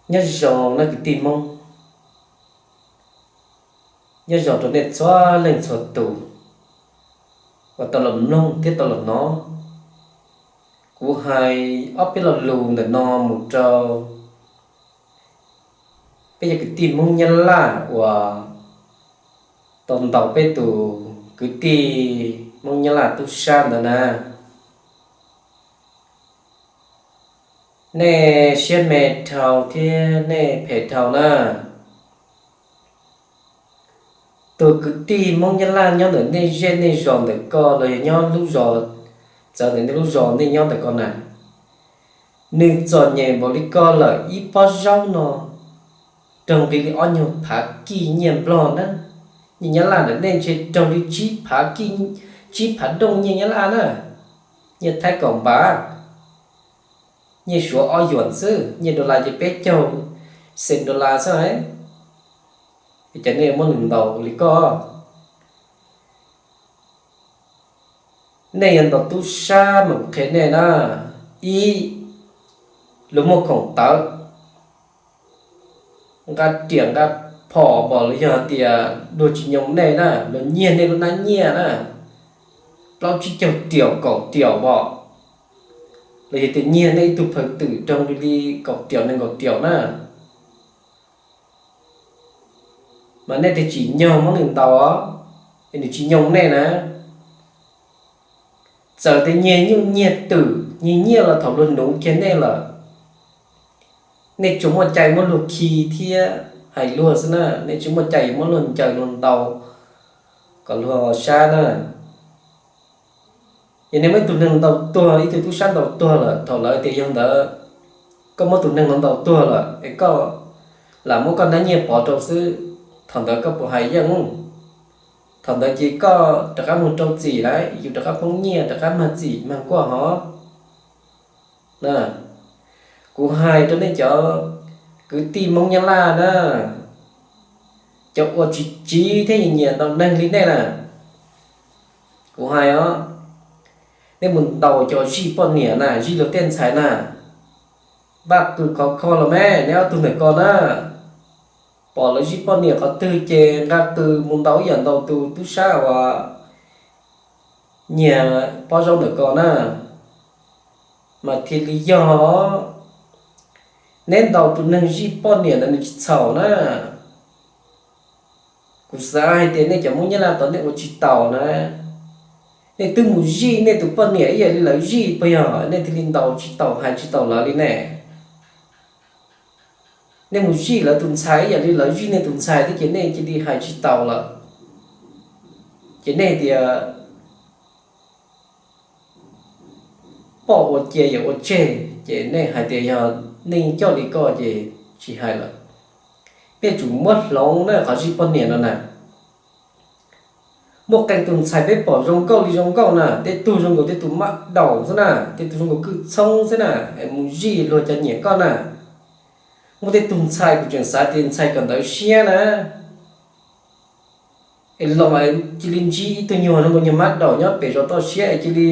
Nyob zoo nawb kwv tij Hmoob, nyob zoo rau nej txhua leej txhua tus uas tau los mloog thiab tau los hnov. Kuv hais ob peb lo lus ntawm no mus rau peb cov kwv tij Hmoob Nyab Laj uas tau ntaus peb tus kwv tij Hmoob Nyab Laj tub sab ntawd na. Nej siab me dhau thiab nej phem dhau na. Tus kwv tij Hmoob Nyab Laj nyob ntawm nej zej nej zos ntawm ko los yog nyob lub zos, txawv ntawm nej lub zos nej nyob ntawm ko na, nws txom nyem npaum li ko lawm ib pob zaub no raug nqi li ob nyuag phav kij nyiaj Nplog na. Nyiaj Nyab Laj ntawm nej ntshe raug li tsib phav kij, tsib phav dooj nyiaj Nyab Laj na. Nyiaj Thaib kaum npam, nyiaj Suav ob yuam xwb, nyiaj dollar ces peb caug xees dollar xwb. Ces nej muab nws ntaus li ko. Nej yuav ntaus tub sab mas kuv qhia nej na, ib, luag muaj khoom tawv, nqa riam nqa phom npaum los yog hais tias luag tsis nyoo nej na, luag nyiag nej lub hnab nyiaj na, plaub tsib caug riaum kaum riaum npaum, los yog tias nyiag nej ib tug phawj twm raug li kaum riaum nees nkaum riaum na, mas nej thiaj tsim nyog muab nws ntaus, es nws tsis nyoo nej na. Txawm tias nyiag nyuj nyiag twm nyiag nyiaj los thaum luag nuv kiag nej lawm, nej tsuas muaj cai muab luag khi thiab hais luag xwb na, nej tsis muaj cai yuav muab luag ncaws luag ntaus kom luag sab na. Yog nej muab ib tug neeg ntaus tuag, ib tug tub sab ntaus tuag lawm, thaum lawv tias yog ntawd koj muab tus neeg no ntaus tuag lawm es koj lam muab koj hnab nyiaj pov rau xwb, thaum ntawd koj puas hais yeej? Thaum ntawd ces koj rov qab mus rau txim lawm, yus rov qab poob nyiaj, rov qab mag txim mag kuaj hov. Kuv hais rau nej cov kwv tij Hmoob Nyab Laj na, cov uas tsis tsiv thiab nyiam nyiam ntaus neeg li nej na, kuv hais os, nej mus ntaus cov zij poj niam na, zij luag tej ntxhais na, npaj qws khov kho los me, nej ob tug ntawm ko na, pom lawv zij poj niam qhov twg ces nqa qws mus ntaus ib yam ntaus tus tub sab uas nyiag pob zaub ntawm ko na, mas thiaj li yog. Neb ntaus tus neeg zij poj niam ntawd nws tsis txhaum na. Kuv xav hais tias nej cov Hmoob Nyab Laj tod nej ua tsis taus na. Nej twb mus zij nej tus poj niam ib yam li lawv zij, puas yog nej thiaj li ntaus tsis taus hais tsis taus lawv li ne? Nej mus zij lawv tus ntxhais ib yam li lawv zij nej tus ntxhais thiab ces nej cia li hais tsis taus lawm. Ces nej tias poj ua cia yawm ua tseg, ces nej hais tias yog neeg coj li koj ces tsis hais lawm. Nej tsum muab hloov na qhov zij poj niam no na. Muaj qee tus ntxhais peb pom zoo nkauj li zoo nkauj na, tej tug zoo nkaus tej tus mab daum xwb na, tej tug zoo nkaus kwj txhoob xwb na, es mus zij luag cov nyiam koj na. Muaj tej tug ntxhais kuv tseem xav tias ntxhais kawm ntawv siab na, es los cia li ntsib ib tug nyuag zoo nkaus nyuag mab daum nyob pem zos toj siab es cia li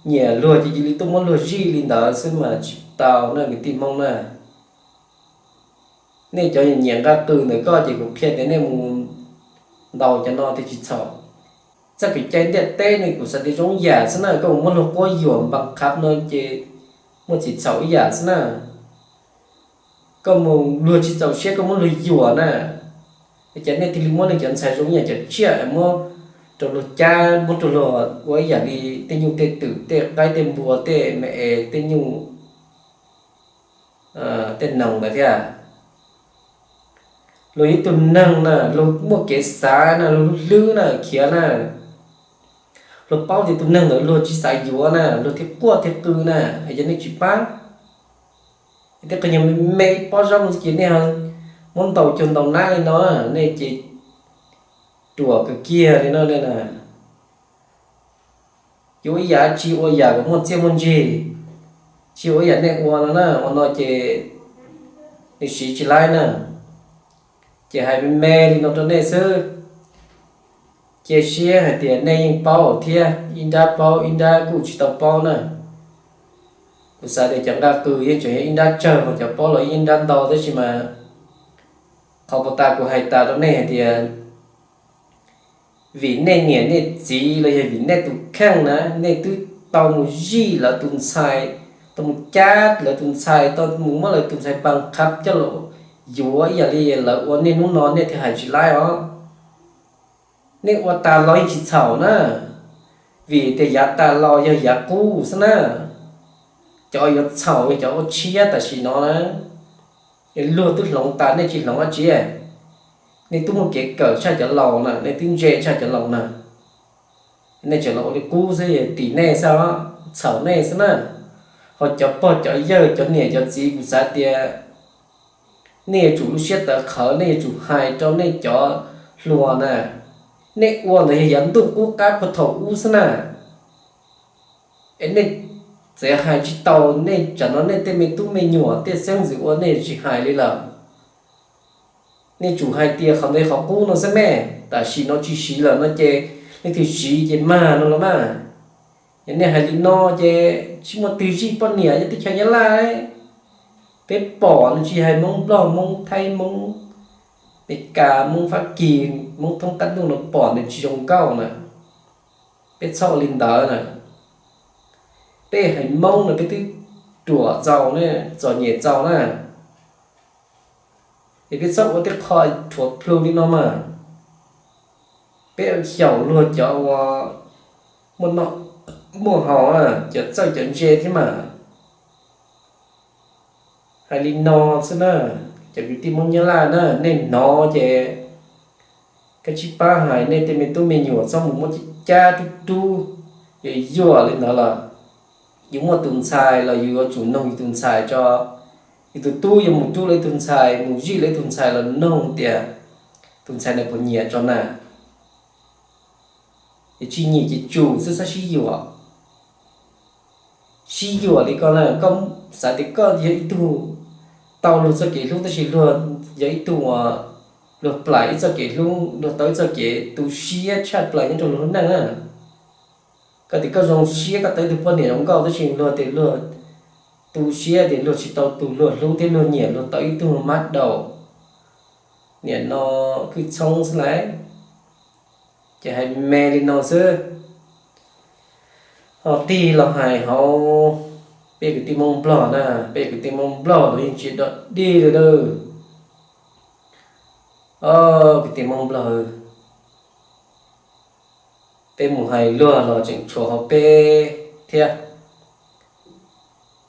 nyiam luag ces cia li tuaj muab luag zij li ntawd xwb mas tsis tau na kwv tij Hmoob na. Nej cov nyiam nqa qws ntawm koj ces kuv qhia tias nej mus ntaus cov no thiaj tsis txhaum. Txoj kev cai ntiaj teb ne kuv xav tias zoo yam xwb na, koj mus muab luag quab yuam npas qhav no ces muaj tsis txhaum ib yam xwb na. Koj mus luag tsis txaus siab koj muab luag yuam na, es cas nej thiaj li muab nej cov ntxhais zoo ib yam cov tsiaj es muab rau luag cab, muab rau luag ua ib yam li tej nyuj tej twm tej qaib tej npua tej me es tej nyuj tej noog ntawd thiab. Luag yog ib tug neeg na, luag muaj kev xav na, luag hlwb hlwb na, khiav na, luag paub tias tus neeg ntawd luag tsis xav yuav na, luag thiaj quaj thiaj qw na, es yog nej tsis pab, tej qhov nyuag me me ib pob zaub no ces nej muab ntaus cuag ntaus nab li no, nej ces ruam kawg kiag li no nej na. Yuav ib yam tsis ua yam kom muaj txiaj muaj ntsig, tsis ua ib yam nej ua no na, ua no ces nws siv tsis laib na. Ces hais me me li no rau nej xwb, cia siab hais tias nej yeej paub thiab, ib nrab paub ib nrab kuj tsis tau paub na. Kuv xav tias cov nqaj qws yeej tseem yog ib nrab tsawg, ho cov pob los yeej ib nrab ntau, tab sis mas qhov puas tas kuv hais tas rau nej hais tias vim nej niam nej txiv los yog vim nej tus kheej na, nej twb tau mus zij lawv tus ntxhais, tau mus cab lawv tus ntxhais, tau mus muab lawv tus ntxhais pab qhab coj los yuav ib yam li lawv ua, nej hnub no nej thiaj hais tsis laib os. Nej ua tas los yeej tsis txhaum na, vim tias yav tas los yog yav qub xwb na. Cov yuav txhaum yog cov ua tshiab tam sim no na. Luag twb hloov tas nej tsis hloov dab tsi. Nej twb muaj kev kawm tshaj cov laus na, nej twb ntse tshaj cov laus na. Nej tseem los ua li qub xwb, tim nej xwb, txhaum nej xwb na. Ho cov pog cov yawg cov niam cov txiv, kuv xav tias nej yuav tsum lub siab tawv qhawv, nej yuav tsum hais rau nej cov hluas na. Nej ua ntawd yog yav ntuj qub qab puag thaum ub xwb na. Es nej txawm hais tsis tau, nej tsam no nej tej me tub me nyuam tej xeeb ntxwv ua nej tsis hais li lawm. Nej tsum hais tias qhov ntawd qhov qub no xwb me, tam sim no tsis siv lawm no ces leej twg siv ces mag no los mas. Yog nej hais li no ces tsis muaj twg zij poj niam nyob teb chaws Nyab Laj. Peb pom no tsis hais Hmoob Nplog, Hmoob Thaib, Hmoob Meskas, Hmoob Fab Kis, Hmoob thoob qab ntuj no pom nws tsis zoo nkauj na. Peb txhob ua li ntawd na. Peb haiv Hmoob no peb twb ruam txaus ne, txom nyem txaus na. Es peb txhob ua tej qho rhuav plhu li no mas. Peb xyaum luag cov uas muaj noj muaj haus, cov txawj cov ntse thiab mas. Hais li no xwb na, cov kwv tij Hmoob Nyab Laj na, nej hnov ces koj tsij pab hais nej tej me tub me nyuam txhob mus muab cab cab rub rub, yuav yuam li ntawd lawm. Yus muaj tus ntxhais los yus yuav tsum noog yus tus ntxhais tso. Yus tus tub yuav mus rub lawv tus ntxhais, mus zij lawv tus ntxhais los noog tias tus ntxhais ntawd puas nyiam tso na. Yog tsis nyiam ces tsum xwb, txhob sib yuam. Sib yuam li ko na, koj xav tias koj yog ib tug tau luag txoj kev hlub, tab sis luag yog ib tug uas luag plam ib txoj kev hlub, luag tau ib txoj kev tu siab tshaj plaws nyob rau luag lub neej na. Koj tias koj zoo siab koj tau ib tug poj niam zoo nkauj, tab sis luag tias luag tu siab tias luag tsis tau tus luag hlub thiab luag nyiam, luag tau ib tug mab daum niam no kwj txhoob xwb lauj. Ces hais me li no xwb. Ho tig los hais hauv peb kwv tij Hmoob Nplog na, peb kwv tij Hmoob Nplog los yeej tsis dog dig li lawm. Kwv tij Hmoob Nplog, peb mus hais luag los tseem tshuav hauv peb thiab.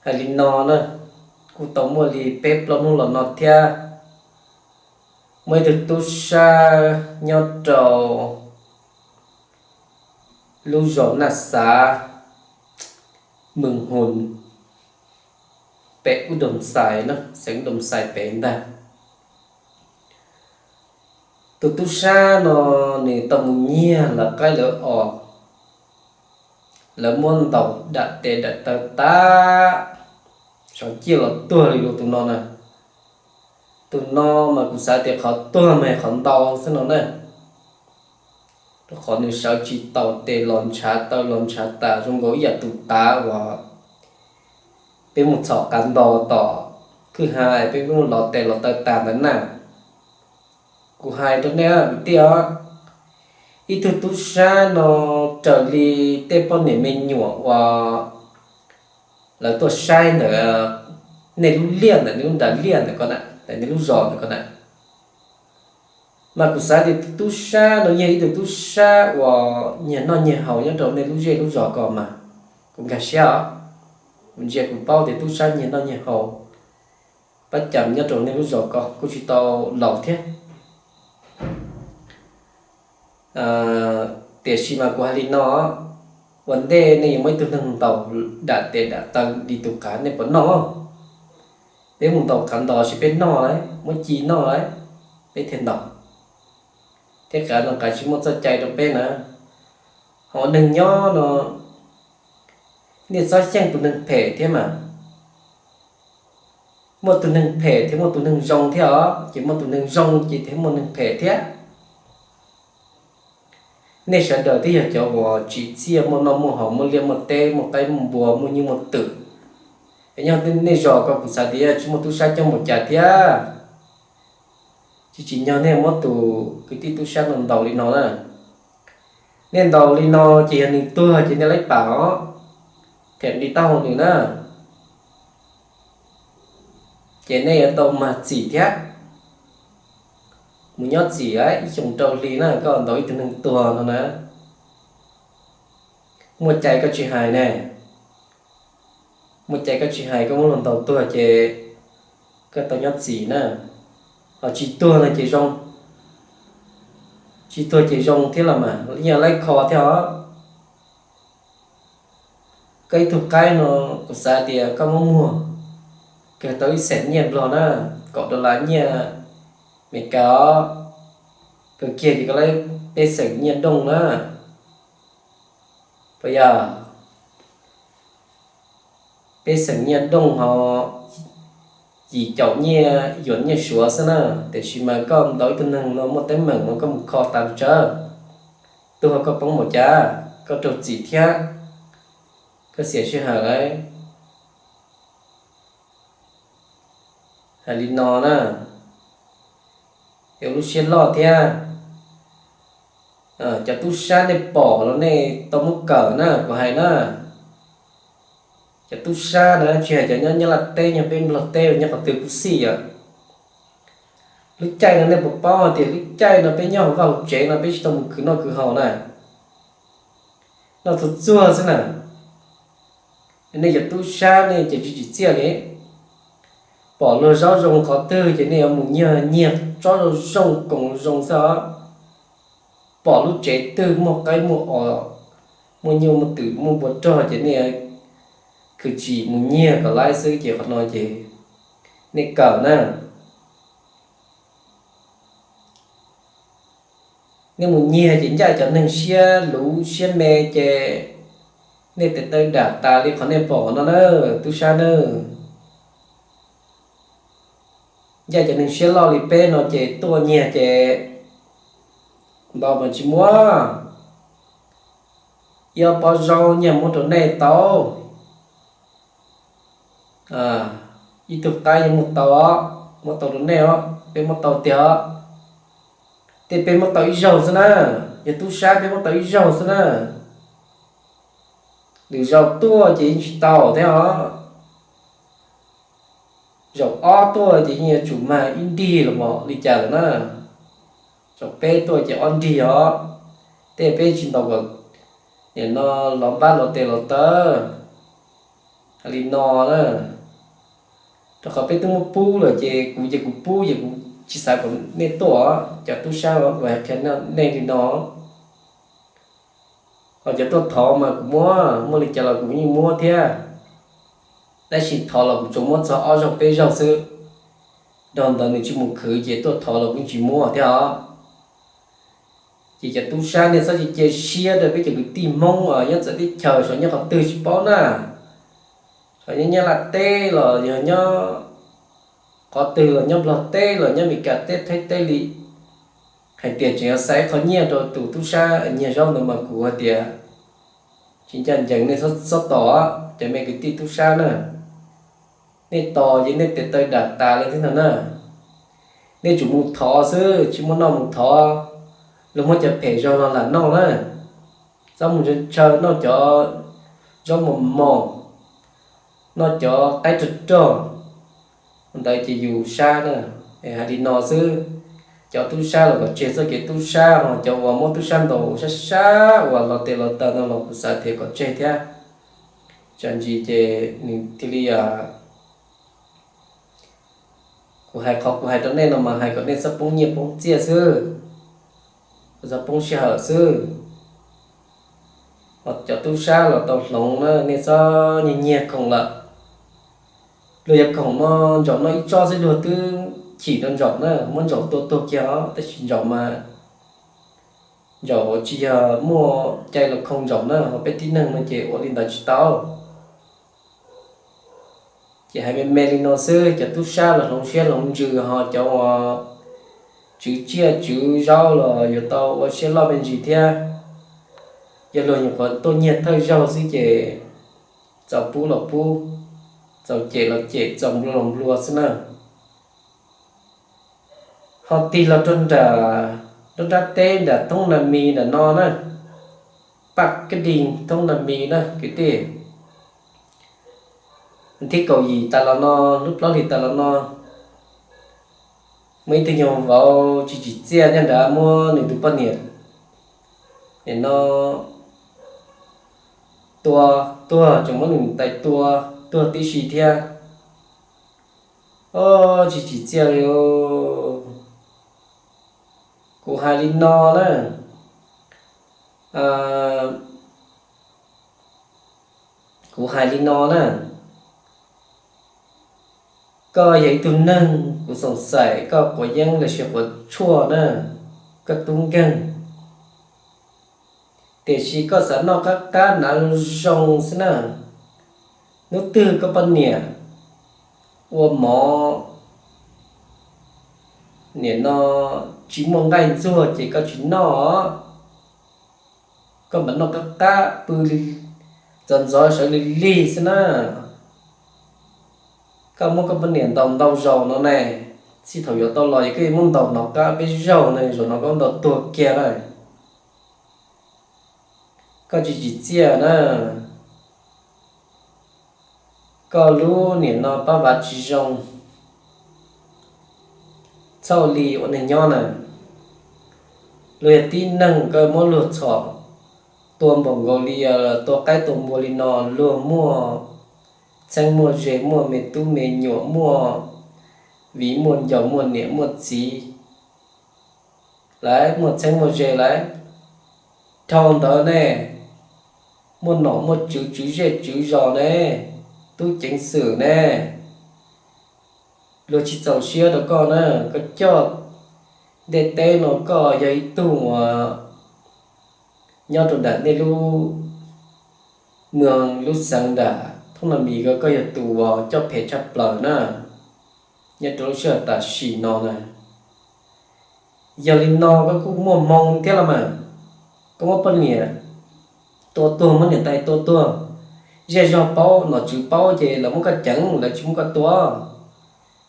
Hais li no na, kuj tau muaj li peb plaub hnub los no thiab, muaj ib tug tub sab nyob rau lub zos Naj Xav, Mws Hus, pem Ub Doo Xais na, xeev Ub Doo Xais pem ntag. Tus tub sab no nws tau mus nyiag lawv qaib lawv os, lawv muab ntaus dam tes dam taw tas, sawv ciaj los tuag li lus tus no na. Tus no mas kuv xav tias qhov tuag mas qhov ntau xwb no na, rau qhov nws sawv tsis taus tes los ntshav taw los ntshav tas zoo nkaus ib yam tus tav uas peb mus txhom qav ntos tom kwj ha, peb mus los tes los taw tas ntawd na. Kuv hais rau nej kwv tij os, ib tug tub sab no raws li tej poj niam me nyuam uas lawv tuaj saib ntawm nej lub liaj ntawm nej lub nram liaj ntawm ko na, ntawm nej lub zos ntawm ko na, mas kuv xav tias tus tub sab no yog ib tug tub sab uas nyiag noj nyiag haus nyob rau nej lub zej lub zos ko mas, kuv nkag siab os. Kuv ntsia kuv paub tias tub sab nyiag noj nyiag haus pab cas nyob rau nej lub zos ko kuj tsis tau laus thiab. Tiam sis mas kuv hais li no, ua ntej nej yuav muaj ib tug neeg ntaus dam tes dam taw li tus qav nej puas noj? Peb mus ntaus qav ntos sis peb noj lauj, muab ci noj lauj, peb thiaj ntaus. Thiab qav no qav tsis muaj txoj cai rau peb na. Ho ua neeg nyob no nej txhob xyeej tus neeg phem thiab mas. Muaj tus neeg phem thiab muaj tus neeg zoo thiab os, ces muaj tus neeg zoo ces thiaj muaj neeg phem thiab. Nej sawv daws twb yog cov uas tsim txiaj muaj noj muaj haus, muaj liaj muaj teb, muaj qaib muaj npua, muaj nyuj muaj twm, Yog nej zos ko kuv xav tias tsis muaj tub sab coj mus cas thiab. Tsis tsim nyog nej muab tus kwv tij tub sab no ntaus li no na. Nej ntaus li no ces yog nws tuag ces nej laib pam os, them li taub hau nws na. Ces nej yuav tau mag txim thiab, mus nyob txim ib xyoos rau hli na, koj ntaus ib tug neeg tuag no na. Muaj cai koj tsis hais ne, muaj cai koj tsis hais, koj muab luag ntaus tuag ces koj tau nyob txim na. Ho tsis tuag no ces zoo, tsis tuag ces zoo thiab los mas, yeej laib kho thiab os. Koj ib tug qaib no, kuv xav tias koj muab muag, kawg tau ib xeem nyiaj nplog na, kaum dollar nyiaj Meskas os. Kawg kiag ces koj laib peb xeem nyiaj dooj na. Puas yog? Peb xeem nyiaj dooj ho yim caum nyiaj yuam nyiaj Suav xwb na. Tiam sis mas koj ntaus ib tug neeg no muaj teeb meem no koj mus kho tas tsawv, tuag koj poob npaum cas, koj raug txim thiab, koj xiam sij hawm lawm. Hais li no na, es ua lub siab loj thiab. Cov tub sab nej pom los nej tau muab kawm na, kuv hais na. Cov tub sab na, tsis hais cov nyob Nyab Laj teb, nyob peb Nplog teb, nyob qhov twg kuj xij os. Lub caij no nej puas paub hais tias lub caij no peb nyob hauv vaj hauv tsev no peb tsis tau mus khwv noj khwv haus na. Noj txhuag txuag xwb na. Nej cov tub sab nej ces tsis tsim txiaj li. Pom luag zaub zoo qhov twg ces nej yuav mus nyiag, nyiag tsob zoo zoo koom zoo xwb os. Pom lub tsev twg muaj qaib muaj os, muaj nyuj muaj twm muaj npua rog ces nej khwv tsim mus nyiag kom laib xwb ces qhov no ces nej kawm na. Nej mus nyiag ces ncaj cov neeg siab luv siab me ces nej tes taw dam tas li qhov nej pom no na, tub sab na. Ncaj cov neeg siab loj li peb no ces tuaj nyiag ces ntaus mas tsis muab. Ib ob pob zaub nyiaj muab rau nej tau. Ib tug qaib yeej muab tau os, muab tau rau nej os, peb muab tau tiag os. Tej peb muab tau ib zaug xwb na, yog tub sab peb muab tau ib zaug xwb na. Lwm zaus tuaj ces yeej tsis tau thiab os. Zaum ob tuaj ces yeej yuav tsum mag ib nrig los mus li cas lawm na. Zaum peb tuaj ces ob nrig os. Tej peb tsis ntaus kom nim no los npab los tes los taw. Hais li no na, rau qhov peb twb muab pub lawm ces kuv ces kuv pub ces kuv tsis xav kom nej tuaj. Cov tub sab los kuv hais qhia nej li no. Ho cov tuaj thov mas kuv muab, muaj li cas los kuv yeej muab thiab. Tab sis thov los kuv tsuas muab txog ob zaug peb zaug xwb. Dhau ntawd nws tsis mus khwv ces tuaj thov los kuv tsis muab thiab os. Ces cov tub sab nej txhob cia cia siab rau peb cov kwv tij Hmoob nyob txawv teb chaws saum nyob qhov twg tsis paub na. Saum nyob Nyab Laj teb los yog nyob qhov twg los nyob Nplog teb los nyob Meskas teb Thaib teb li, hais tias tseem yuav xa ib qho nyiaj rau tus tub sab nyiag zaub ntawd mas kuv hais tias tsis ncaj ncees, nej txhob tos cov me kwv tij tub sab na. Nej tos ces nej tes taw dam tas li thiab ntag na. Nej tsum mus thov xwb, tsis muaj noj mus thov. Luag muab cov phem zog los lam noj na. Txhob mus ntshaw noj cov zaub mos mos, noj cov qaib rog rog, ntawd ces yus sab na. Hais li no xwb, cov tub sab los kom tseg txoj kev tub sab, ho cov uas muab tub sab ntaus sab sab uas los tes los taw no los kuv xav tias kom tseg thiab. Tsam ntsis ces nws thiaj li, kuv hais qhov kuv hais rau nej no mas hais kom nej txhob poob nyiaj poob txiaj xwb, txhob poob sij hawm xwb. Ho cov tub sab los tau hloov na, nej txhob nyiag nyiag khoom lawm. Luag yog khoom no, ntsaum no ib tsob xwb luag twb chim rau ntsaum na, muab ntsaum tua tuag kiag os, tab sis ntsaum mas ntsaum tsis yog muaj cai los khoo ntsaum na, ho peb tib neeg no ces ua li ntawd tsis tau. Ces hais me me li no xwb, cov tub sab los hloov siab hloov ntsws, ho cov uas tswv tsiaj tswv zaub los yuav tau ua siab loj me ntsis thiab. Yog luag nyuam qhuav tuaj nyiag thawj zaug xwb ces txaus pub los pub, Txaus cem los cem, txaus nplua los nplua xwb na. Ho tig los rau nram, rau nrab teb nram Thoob Nas Mis nram no na, Paj Kab Dij, Thoob Nas Mis na kwv tij. Thib kaum yim tas los no, lub plaub hlis tas los no, muaj ib tug nyuag vauv tsis tsim txiaj nyob nrad muab nws tus poj niam, nim no tua tuag, tseem muab nws tais tua tuag tib si thiab. Os, tsis tsim txiaj li. Kuv hais li no na, kuv hais li no na, koj yog ib tug neeg, kuv xoom xaim koj quav yeeb los sis quav tshuaj na, koj tub nkeeg, tiam sis koj xav noj qab qab hnav zoo zoo xwb na. Hnub twg koj poj niam ua mov, nim no tsis muaj nqaij ntxuag ces koj tsis noj. Koj mam noj qab qab pw li, ntxov ntxov sawv lig lig xwb na. Koj muab koj poj niam ntaus ntau zaus no ne, txij thaum yuav tau los es koj yuav muab ntaus hnov qab peb zaug ne, zaum no koj ntaus tuag kiag na. Koj tsis tsim txiaj na. Koj lub niam no pab vav tsis zoo, txhob li ua neeg nyob na. Luag yog tib neeg, koj muab luag txhom tua npaum nkaus li, tua qaib tua npua li no, luag muaj txheeb muaj ze, muaj me tub me nyuam, muaj viv muaj ncaus, muaj niam muaj txiv lawm, muaj txheeb muaj ze lawm. Dhau ntawd ne, muaj nom muaj tswv, tswv zej tswv zos ne, tub ceev xwm ne, luag tsis txaus siab rau koj na. Koj coj ntiaj teb no, koj yog ib tug uas nyob rau nram nej lub moos lub xeev nram Thoob Nas Mis ko, koj yog tus uas coj phem tshaj plaws na, nyob rau lub sij hawm tam sim no na. Yog li no koj kuj muaj hmoo thiab los mas. Koj muab poj niam tua tuag, muab niam tais tua tuag, zej zog paub, nom tswv paub ces lawv muab koj ceev, lawv tsis muab koj tua.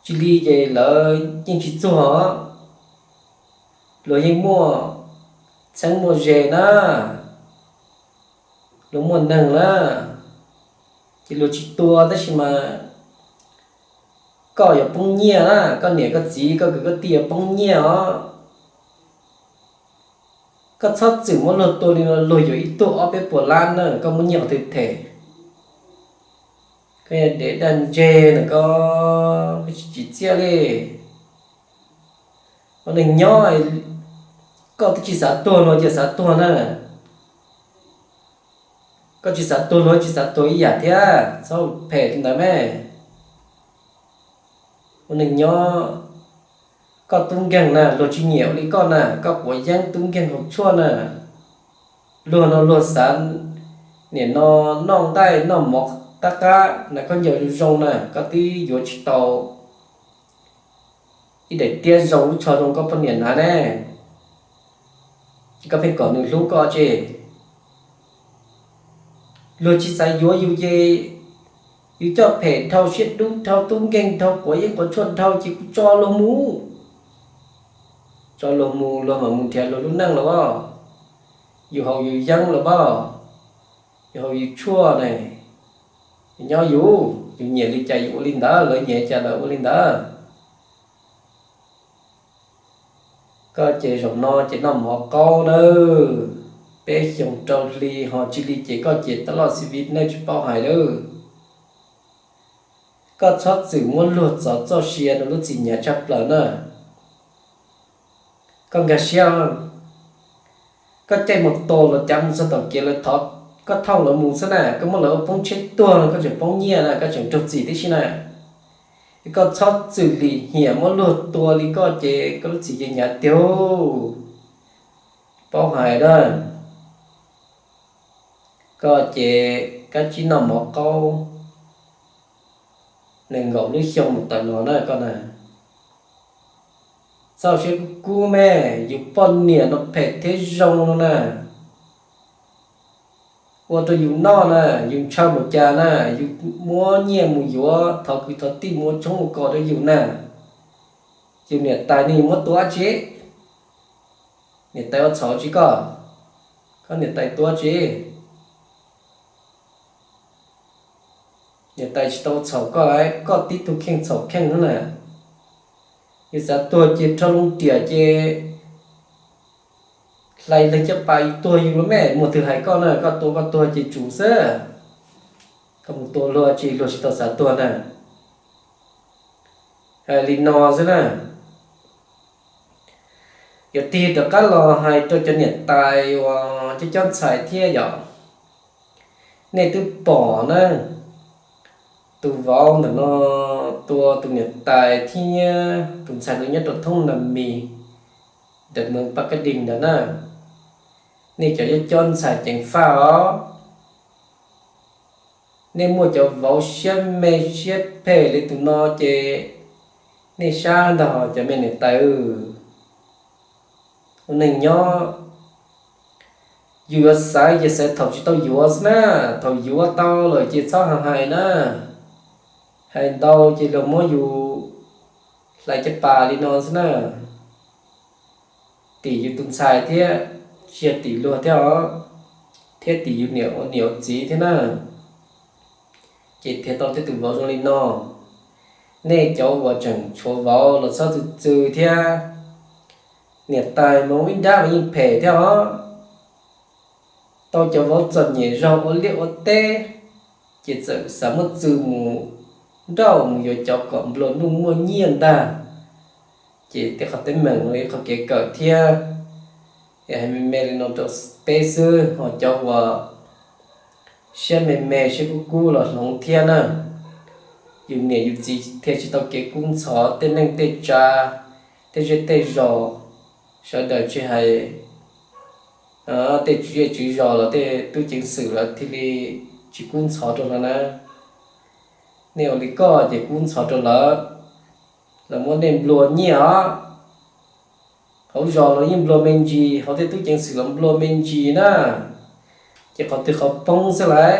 Tsis li ces lawv yeej tsis txuag, luag yeej muaj txheeb muaj ze na, luag muaj neeg na, ces luag tsis tua. Tab sis mas koj yuav poob nyiaj na, koj niam koj txiv koj kwv koj tij yuav poob nyiaj os. Koj txhob txwm muab luag tua li no, luag yuav ib tug ob peb puas lab na, koj muab nyiaj qhov twg them? Koj yog dev daj ntseg na, koj tsis tsim txiaj li. Ua neeg nyob, koj twb tsis xav tuag luag ces xav tuag na. Koj tsis xav tuag luag tsis xav tuag ib yam thiab, txhob phem li ntawd me. Ua neeg nyob, koj tub nkeeg na, luag tsis nyiam ua li koj na, koj quav yeeb tub nkeeg haus tshuaj na. Luag no luag xav nim no noj nqaij noj mov qab qab na, khaub ncaws zoo zoo na, koj twb yuav tsis tau ib daim tiab zoo lub tsho zoo koj poj niam hnav ne, ces koj pheej kom nws hlub koj tse. Luag tsis xav yuav yus ces yus coj phem dhau, siab dub dhau, tub nkeeg dhau, quav yeeb quav tshuaj dhau ces kuv tso luag mus. Tso luag mus, luag mam mus nrhiav luag lub neej los as. Yus haus yus yeeb los as, yus haus yus tshuaj ne, yus nyob yus, yus nyiam li cas yus ua li ntawd, lawv nyiam li cas lawv ua li ntawd. Koj ces zaum no ces noj mov qaub nawb, peb xyoos rau hli ho tsis li ces koj ces tas loj xi vi nej tsis paub hais lawm. Koj txhob txwm muab luag txov txoj sia rau lub txim hnyav tshaj plaws na. Koj nkag siab, koj caij mus tos los cav mus txog tom kev lawv thov koj thooj lawv mus xwb na, koj muab lawv ua poob tsheb tuag no koj tseem poob nyiaj na, koj tseem raug txim tib si na. Es koj txhob txwm lim hiam muab luag tua li koj ces koj lub txim ces hnyav tiag. Paub hais na, koj ces kab tsib noj mov qaub nees nkaum lub xyoo mus tawm los na koj na. Txhob siab kub kub me, yus poj niam no phem thiab zoo no na. ua rau yus noj na, yus ntshaw npaum cas na, yus muab nyiaj mus yuav thov kwv thov tij mus ua tshoob ua kos rau yus na, yus niam tais nws yuav muab tua dab tsi? Niam tais ua txhaum tsi koj? Koj niam tais tua dab tsi? Niam tais tsis tau ua txhaum koj lauj, koj tib tug kheej txhaum kheej xwb na. Yus xav tuag ces rho loo riam ces hlais leeg caj pas yus tuag yus los mas, muaj twg hais koj na, koj tua koj tuag ces tsum xwb. Koj mus tua luag tsis, luag tsis tau xav tuag na. Hais li no xwb na. Yog tig rov qab los hais rau cov niam tais uas cov cob ntxhais thiab yom, nej twb pom na, tus vauv ntawm no tua tus niam tais thiab tus ntxhais no nyob rau thoob Nas Mis, ntawm Paj Kab Dees ntawd na. Nej cov cob ntxhais ceev faj os. Nej muaj cov vauv siab me siab phem li tus no ces nej sab ntag cov me niam tais. Ua neeg nyob yus yuav xaiv ces xaiv thaum tsis tau yuav xwb na, thaum yuav tau lawm ces txhob hais na. Hais ntau ces luag muab yus hlais caj pas li no xwb na. Tim yus tus ntxhais thiab, tsis yog tim luag thiab os, thiab tim yus niam ua niam ua txiv thiab na. Ces thiaj tau tej tus vauv zoo li no. Nej cov uas tseem tshuav vauv los txhob txwv txwv thiab. Niam tais mas ib nrab mas yeej phem thiab os. Tau cov vauv txom nyem zog ua liaj ua teb, ces txawm xav muab txwv mus nrauj mus yuav cov kom nplua nuj muaj nyiaj ntag. Ces tej qhov teeb meem no ib qhov kev kawm thiab. Hais me me li no rau peb xwb, ho cov uas siab me me siab kub kub los hloov thiab na. Yus niam yus txiv thiaj tsis tau kev kub ntxhov tej neej tej tsav, tej zej tej zos. Sawv daws tsis hais tej tswv zej tswv zos los tej tub ceev xwm lawv thiaj li tsis kub ntxhov rau lawv na. Nej ua li koj ces kub ntxhov rau lawv, lawv muab nej nplua nyiaj os. Hauv zos los yeej nplua me ntsis, hauv tej tub ceev xwm los nplua me ntsis na. Ces qhov twg qhov poob xwb lauj?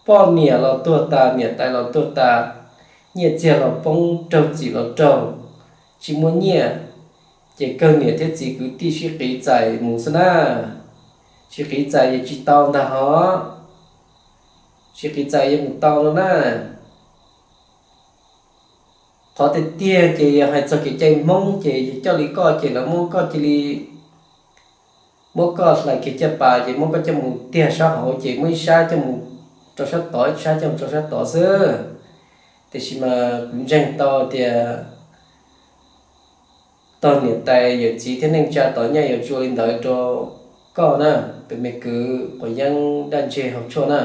Poj niam los tuag tas, niam tais los tuag tas, nyiaj txiag los poob, raug txim los raug, tsis muaj nyiaj, ces kawg niam thiab txiv kwv tij sib qiv txais mus xwb na. Tsis qiv txais yeej tsis tau ntag hos. Tsis qiv txais yeej mus tau no na. Qhov tiag tiag ces yog hais txog kev cai Hmoob ces yog coj li koj ces lawv muab koj cia li, muab koj hlais kiag caj pas ces muab koj coj mus tiag sab hauv ces muab ib sab coj mus rau sab tod, ib sab coj mus rau sab tod xwb. Tiam sis mas kuv ntseeg tau tias tog niam tais yawm txiv thiab neej tsa tom nyaj yuav tsis ua li ntawd rau koj na, tus me kwv quav yeeb daj ntseg hauv tshuaj na.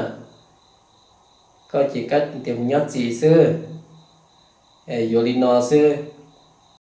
Koj ces kab tias mus nyob txim xwb, yuav li no xwb.